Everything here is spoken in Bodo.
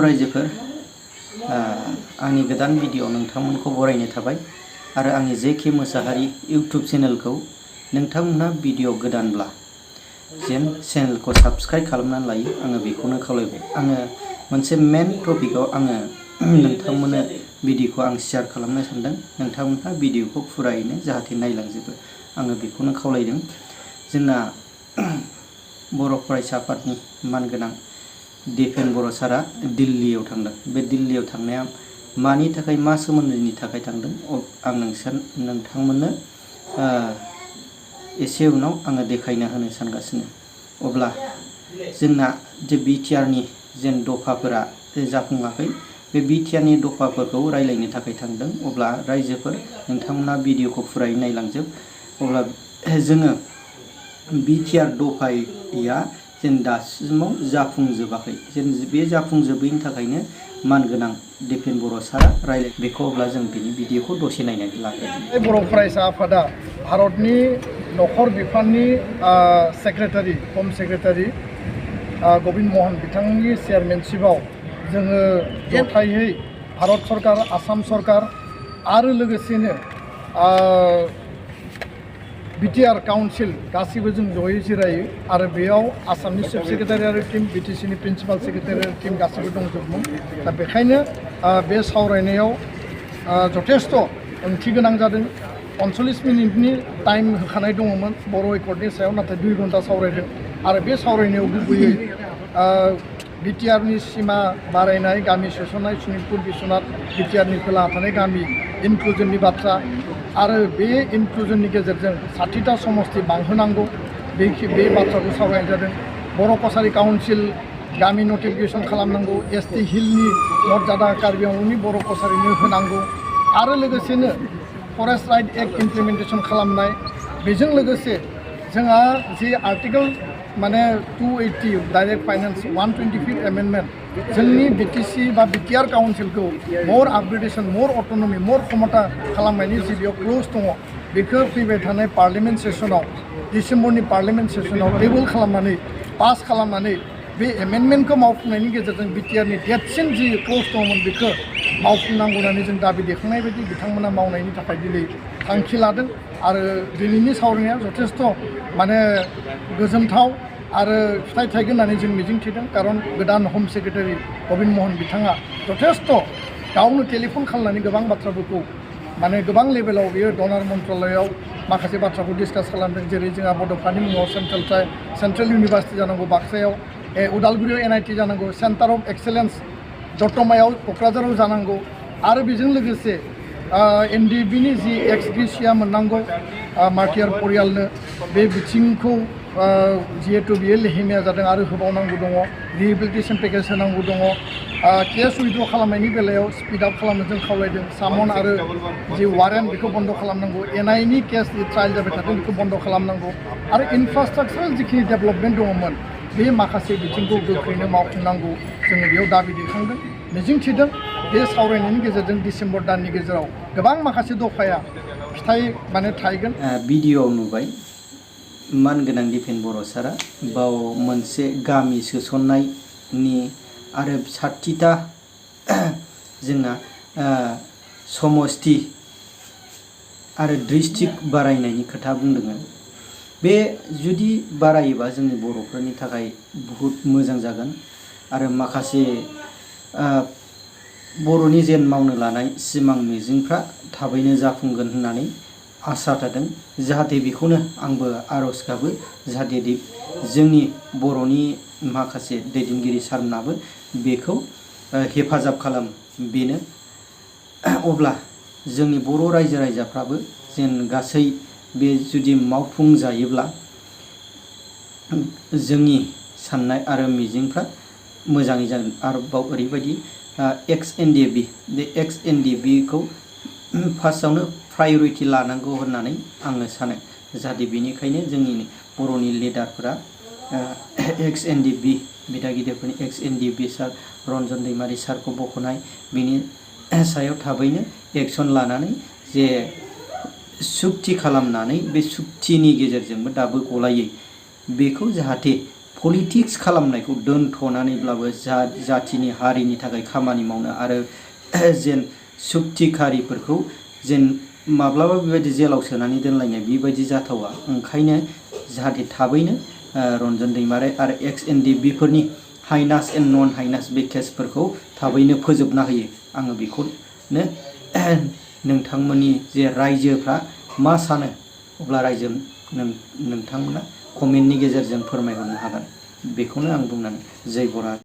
रायजोफोर आंनि गोदान भिडिअ नोंथांमोनखौ बरायनो थाबाय आरो आंनि जेके मोसाहारि इउट्युब चेनेलखौ नोंथांमोनहा भिडिअ गोदानब्ला जेन चेनेलखौ साबस्क्राइब खालामनानै लायो आङो बेखौनो खावलायबाय। आङो मोनसे मेन टपिकआव आङो नोंथांमोननो भिडिअखौ आं शेयार खालामनो सानदों। नोंथांमोनहा भिडिअखौ फुरायैनो जाहाथे नायलांजोबो आङो बेखौनो खावलायदों। जोंना बर' फरायसा आफादनि मानगोनां दिपेन बर' सारा दिल्लीयाव थांदों। बे दिल्लीयाव थांनाया मानि थाखाय मा सोमोन्दोनि थाखाय थांदों आं नोंथांमोननो एसे उनाव आङो देखायना होनो सानगासिनो। अब्ला जोंना जे बिटिआरनि जेन दफाफोरा जाफुङाखै बे बिटिआरनि दफाफोरखौ रायलायनो थाखाय थांदों। अब्ला रायजोफोर नोंथांमोना भिडिअखौ फुरायै नायलांजोब। अब्ला जोङो बिटिआर दफाया जेन दासिमाव जाफुंजोबाखै, जेन बे जाफुंजोबैनि थाखायनो मानगोनां दिपेन बर' सारा रायलाय बेखौ अब्ला जों बिनि भिडिअखौ दसे नायनानै लाग्रोदों। बर' फरायसा आफादा भारतनि नखर बिफाननि सेक्रेटारि हम सेक्रेटारि गबिन्द महन बिथांनि चेयारमेनशिपआव जोङो जथायै भारत सरकार, आसाम सरकार आरो लोगोसेनो बिटिआर काउन्सिल गासिबो जों जयै जिरायो आरो बेयाव आसामनि चिफ सेक्रेटारि टीम, बिटिसिनि प्रिन्सिपाल सेक्रेटारि टीम गासिबो दंजोबोमोन। दा बेखायनो बे सावरायनायाव जथेस्थ' ओंथि गोनां जादों। 45 मिनिटनि टाइम होखानाय दङमोन बर' एकर्डनि सायाव, नाथाय 2 घन्टा सावरायदों आरो बे सावरायनायाव गुबैयै बिटिआरनि सिमा बारायनाय, गामि सोसननाय, सनितपुर, बिश्वनाथ, बिटिआरनि खोलाहा थानाय गामि इनक्लुजननि बाथ्रा आरो बे इनक्लुजननि गेजेरजों 60टा समस्ति बांहोनांगौ बे बाथ्राखौ सावरायनाय जादों। बर' कसारि काउन्सिल गामि नटिफिकेसन खालामनांगौ, एसटि हिलनि मर्यादा कार्बि आंलंनि बर' कसारिनो होनांगौ आरो लोगोसेनो फरेस्ट राइट एक्ट इमप्लिमेन्टेसन खालामनाय। बेजों लोगोसे जोंहा जि आर्टिकल 280 डाइरेक्ट फाइनेन्स 125 एमेन्डमेन्ट जोंनि बिटिसि बा बिटिआर काउन्सिलखौ मर आपग्रेडेसन, मर अट'नमि, मर क्षमता खालामनायनि जि बेयाव क्ल'ज दङ बेखौ फैबाय थानाय पार्लियामेन्ट सेसनाव, डिसेम्बरनि पार्लियामेन्ट सेसनाव टेबोल खालामनानै पास खालामनानै बे एमेन्डमेन्टखौ मावफुंनायनि गेजेरजों बिटिआरनि देरसिन जि क्ल'ज दङमोन बेखौ मावफुंनांगौ होननानै जों दाबि देखांनाय बायदि बिथांमोना मावनायनि थाखाय दिनै थांखि लादों। आरो दिनैनि सावरायनाया जथेस्थ' गोजोनथाव आरो फिथाइ थायगोन होननानै जों मिजिंथिदों। खारन गोदान हम सेक्रेटारि गबिन्द महन बिथाङा जथेस्थ' गावनो टेलिफन खालामनानै गोबां बाथ्राफोरखौ गोबां लेभेलाव बियो डनार मन्त्रालयाव माखासे बाथ्राखौ डिसकास खालामदों। जेरै जोंहा बड'फानि मुङाव सेन्ट्रेल इउनिभार्सिटि जानांगौ बाक्सायाव, उदालगुरियाव एनआइटि जानांगौ, सेन्टार अफ एक्सेलेन्स दतमायाव क'क्राझाराव जानांगौ आरो बेजों लोगोसे एनडिएफबिनि जि एक्स ग्रेसिया मोननांगौ मार्टियार परियालनो बे बिथिंखौ जिहेतु बियो लेहेमिया जादों आरो होबावनांगौ दङ, रिहेबिलिटेसन पेकेज होनांगौ दङ। केस उइद्र' खालामनायनि बेलायाव स्पिड आप खालामनो जों खावलायदों। सामन आरो जि वारेन्ट बेखौ बन्द' खालामनांगौ, एनआइनि केस जि ट्रायल जाबाय थादों बेखौ बन्द' खालामनांगौ आरो इनफ्रास्ट्राक्चारेल जिखिनि डेभेलपमेन्ट दङमोन बे माखासे बिथिंखौ गोख्रैनो मावफुंनांगौ जोङो बेयाव दाबि दैखांदों। मिजिंथिदों बे सावरायनायनि गेजेरजों डिसेम्बर दाननि गेजेराव गोबां माखासे दफाया फिथाइ थायगोन। भिडिअ'आव नुबाय मानगोनां दिपेन बर' सारा बाव मोनसे गामि सोसननायनि आरो 60टा जोंना समस्ति आरो डिस्ट्रिक्ट बारायनायनि खोथा बुंदोंमोन। बे जुदि बारायोबा जोंनि बर'फोरनि थाखाय बहुद मोजां जागोन आरो माखासे बर'नि जेन मावनो लानाय सिमां मिजिंफ्रा थाबैनो जाफुंगोन होननानै आसा थादों। जाहाथे बेखौनो आंबो आर'ज गाबो, जाहाथे जोंनि बर'नि माखासे दैदेनगिरि सारमोनाबो बेखौ हेफाजाब खालाम। बेनो अब्ला जोंनि बर' रायजो राजाफ्राबो जेन गासै बे जुदि मावफुंजायोब्ला जोंनि साननाय आरो मिजिंफ्रा मोजाङै जागोन। आरोबाव ओरैबायदि एक्स एनडिएफबि, बे एक्स एनडिएफबिखौ फार्स्टआवनो प्रायरिटि लानांगौ होननानै आङो सानो। जाहाथे बेनिखायनो जोंनि बर'नि लिडारफोरा एक्स एनडिएफबि बिदागिरिफोरनि एक्स एनडिएफबि सार रन्जन दैमारि सारखौ बख'नाय, बेनि सायाव थाबैनो एक्सन लानानै जे सुक्ति खालामनानै बे सुक्तिनि गेजेरजोंबो दाबो गलायै बेखौ जाहाथे पलिटिक्स खालामनायखौ दोनथ'नानैब्लाबो जाथिनि हारिनि थाखाय खामानि मावनो आरो जेन सुक्तिकारिफोरखौ जेन माब्लाबा बेबायदि जेलाव सोनानै दोनलायनाय बेबायदि जाथावा। ओंखायनो जाहाथे थाबैनो रन्जन दैमारि आरो XND बेफोरनि हाइनास एन्ड नन हाइनास बे केसफोरखौ थाबैनो फोजोबना होयो। आङो बेखौनो नोंथांमोननि जे रायजोफ्रा मा सानो अब्ला रायजो नोंथांमोना कमेन्टनि गेजेरजों फोरमायहरनो हागोन। बेखौनो आं बुंनानै जय बराद।